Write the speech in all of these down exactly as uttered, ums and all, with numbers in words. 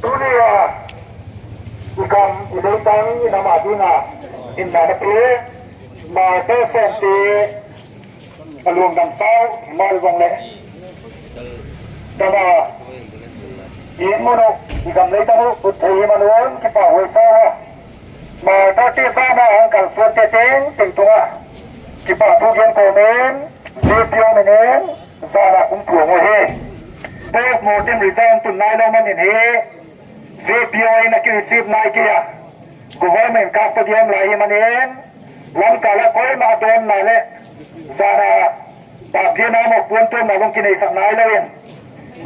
Tuni a i gam i leitang i nam a ding a hinna na pe, martyr sawmte a lungdam sau himahleh, dam a i mun uh, i gam leitang uh put theih himahleh kipahhuai sau a, martyrte zahna a hong kalsuante tengteng tungah kipahthu gen kawm in, J P O min in zahna kong puang uhi. Post mortem result tun nailou manin hi, J P O in a kireceive nai kei a, government custody a om lai hi manin, lamkal a koimah dawnna leh zahna, pahpiakna, mohpuanna zong kineisak nailou in,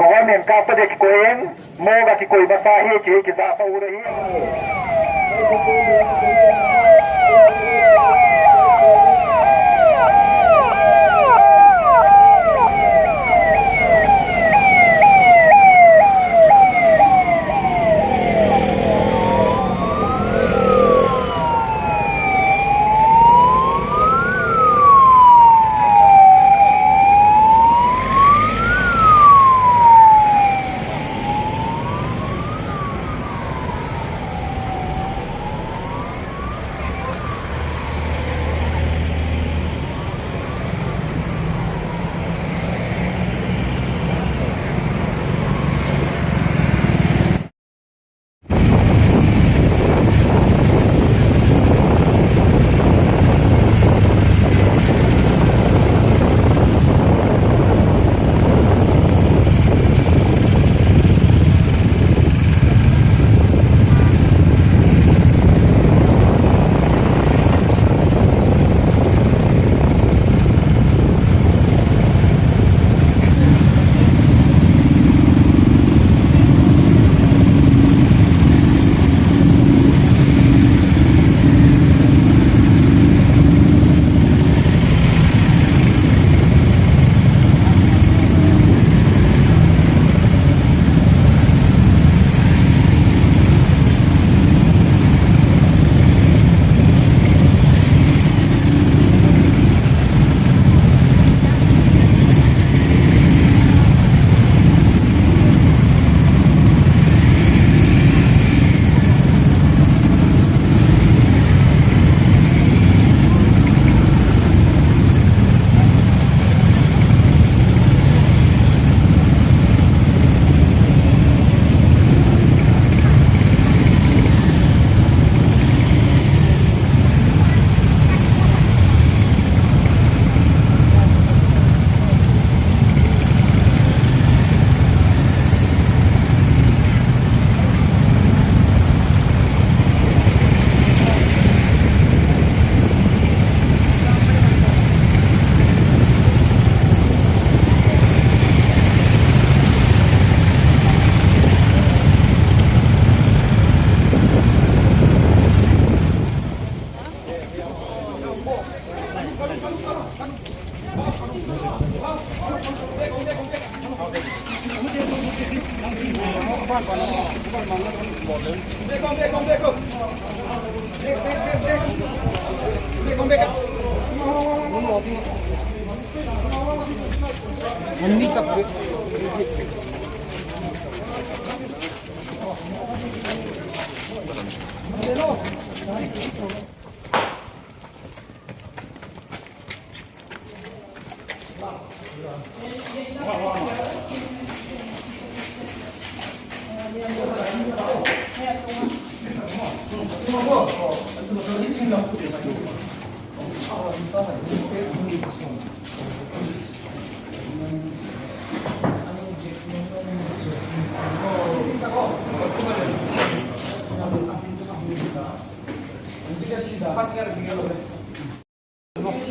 government custody a kikoih in, morgue a kikoih masa hi chih kizahsa ut ahi.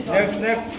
Next, next.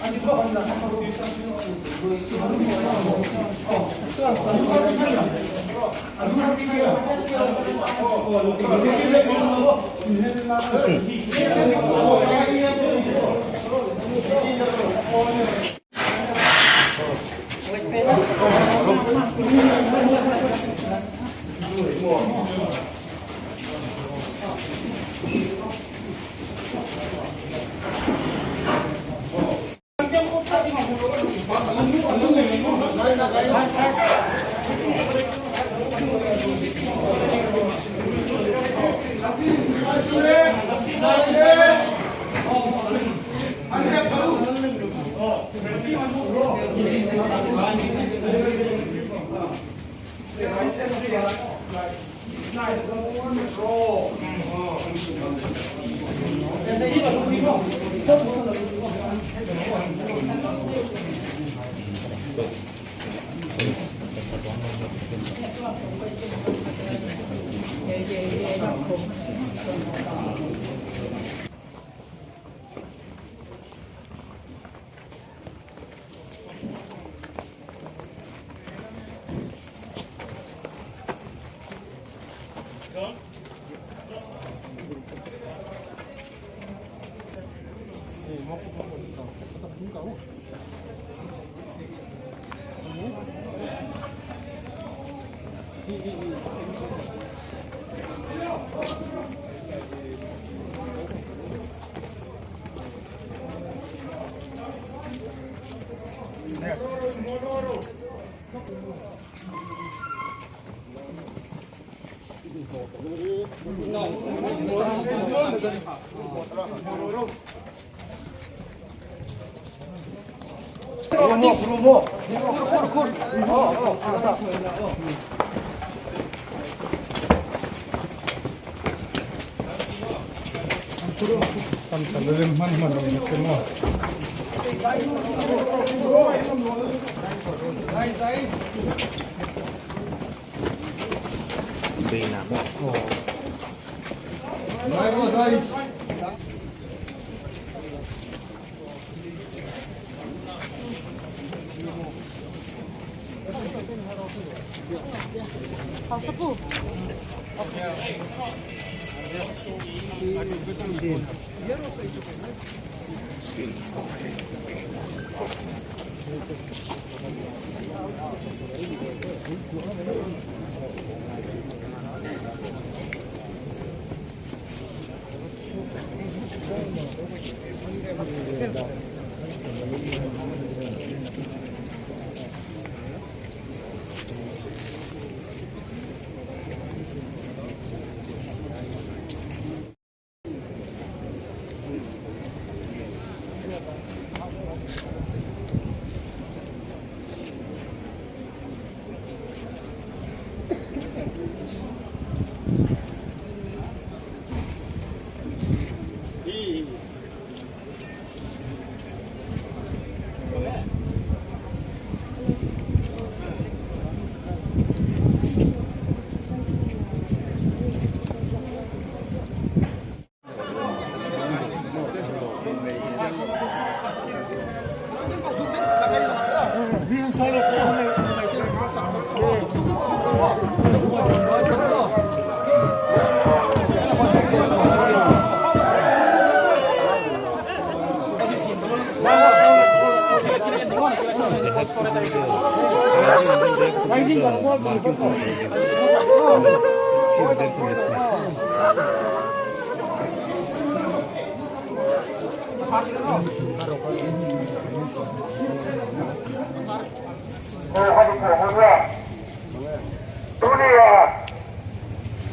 Tuni a,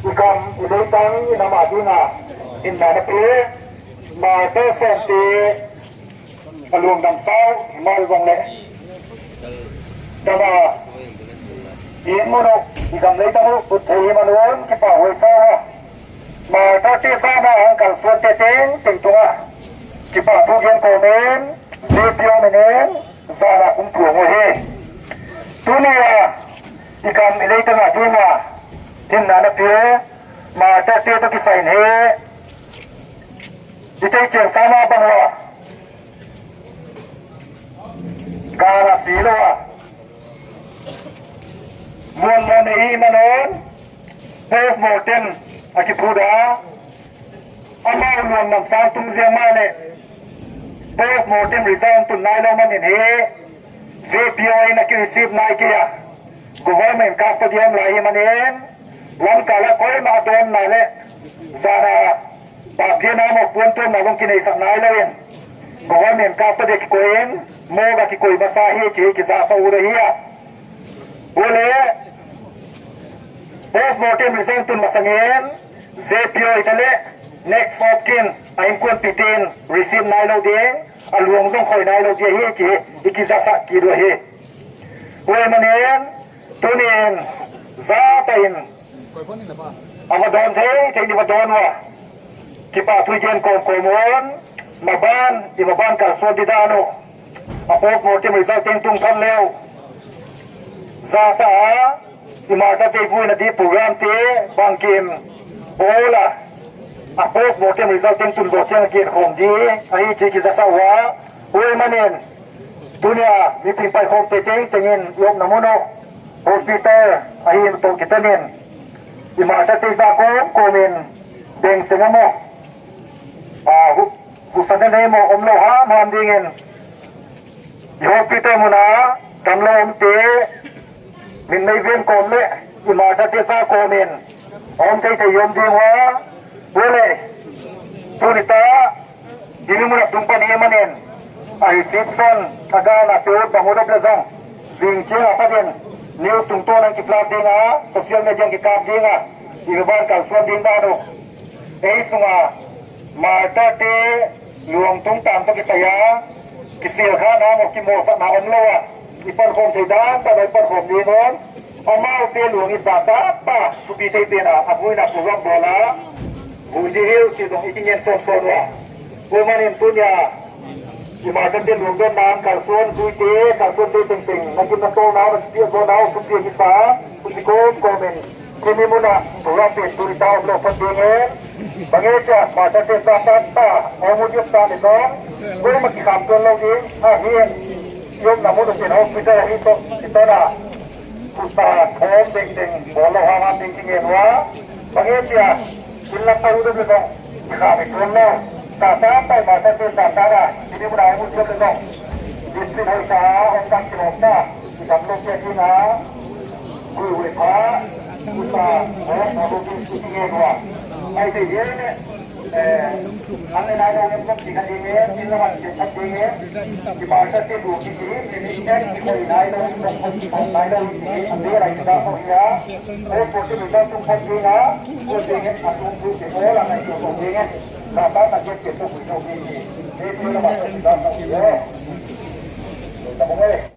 i gam i leitang i nam a ding a, hinna na pe, ma te sen te, a luang dam sau, himahleh, dam a, i mun uh, i gam leitang uh, put thei hi man un, kipak huai sa ua. Martyr te zan a hong kalsuante tengteng tung a, kipahthu gen kawm in, J P O min in, zan a kum tuang uhi. Tuni a, i gam i leitang a ding a, hinna na pe, martyr te toh kisai in hi, i tei cheng sa na bang ua, gal a si lou a, muanmoh nei i man un, post mortem a kiphut a, amau luang nam sang tung ziak mahleh, post mortem result tun nailou man in hi, J P O in a ki receive nai kei a, government custody om lai hi man in, Lamka la koimah dawnna leh, zan a, pa pian a mawk puan tuamna zong kineisak nailou in, government custody a kikoih in, morgue a kikoih masa hi chih kizahsak ut ahi a. Mortem result tun masangin, J P O i ta leh, next of kin, a innkuanpite'n receive nailou ding, a luang zong khoi nailou ding hi chih, i kizahsak kit uh ahi. Huai manin, tuni'n, zahtak in, a va dawn thei, thei in i va dawn ua. Kipahthu i gen kawmkawm un, maban, i maban kalsuan di dan uh. A postmortem result tengteng tung phan leh uh. Zahtak a, i martyrte vuina di programte, bangkim, bawl a. A postmortem result tengteng tun zoh chiang a gen khawm di, ahi chih kizahsak ua. Huai manin, tunia, miping paikhawmte tengteng in, i omna mun uh. Hospital, ahi toh kiton in. I martyrte zah kawmkawm in, bengsen a maw. A, hu, husa na nei maw, omlou hamham dingin. I hospital mun a, damlou omte, min nei ven kawm leh, i martyrte zah kawm in, om teitei om ding ua, huai leh, tuni ta, himi mun a tung pan hi manin, a reception, a galna peuh, bang uh dop leh zong, zing chiang a pat in, news tungtawn a kiflash ding a, social media a kikap ding a, i maban kalsuan ding dan uh. Ei sunga, martyrte luang tungtang toh kisai a, kisilkhana maw kimawhsakna omlou a, i pankhawm thei dan tan a i pankhawm ding un, amaute luang i zahtak pa, thupi thei pen a, a vuina program bawl a, vui di hi uh chih zong i kingen sawnsawn ua. Huai manin tunia, i martyrte luang dawnna kalsuan zuite, kalsuante tengteng, na gim na tawlna uh, na kipia zawnna uh, thupi hisa, huchi kawmkawm in, himi mun a, program pen tuni ta omlou phot dingin, bang e chia, martyrte zahtak pa, om uh diak ta leh zong, kuamah kikham tuanlou ding, ahi, i omna mun uh pen hospital ahi toh, kiton a, husa, thawm dengdeng, bawllou hamham ding kingen ua, bang e chia, inn lam pai uh dop leh zong, kikham i tuanlou, zahtak pa i martyrte zahtak a, himi mun a om uh diak leh zong, district hoihtak a, om tak kilawm ta, i damlou kia ding a, gui uh leh pha, husa, hawm, a bu ki, ki, kingen ua. Ai te ye, eh, ang le nailou em kong ki ka ding e, inn lam a ki khat ding e, ki martyrte bu ki ki, ki ni ken ki khoi nailou, kong khoi ki khoi nailou ki, ang le lai ki da khoi a, o postmortem result tung khoi ding a, khoi ding e, a tung tu ki, o la nai ki khoi ding e, ka ta na ki ki tu ki tu ki ki, e ki lam a ki da khoi e. Da khoi e.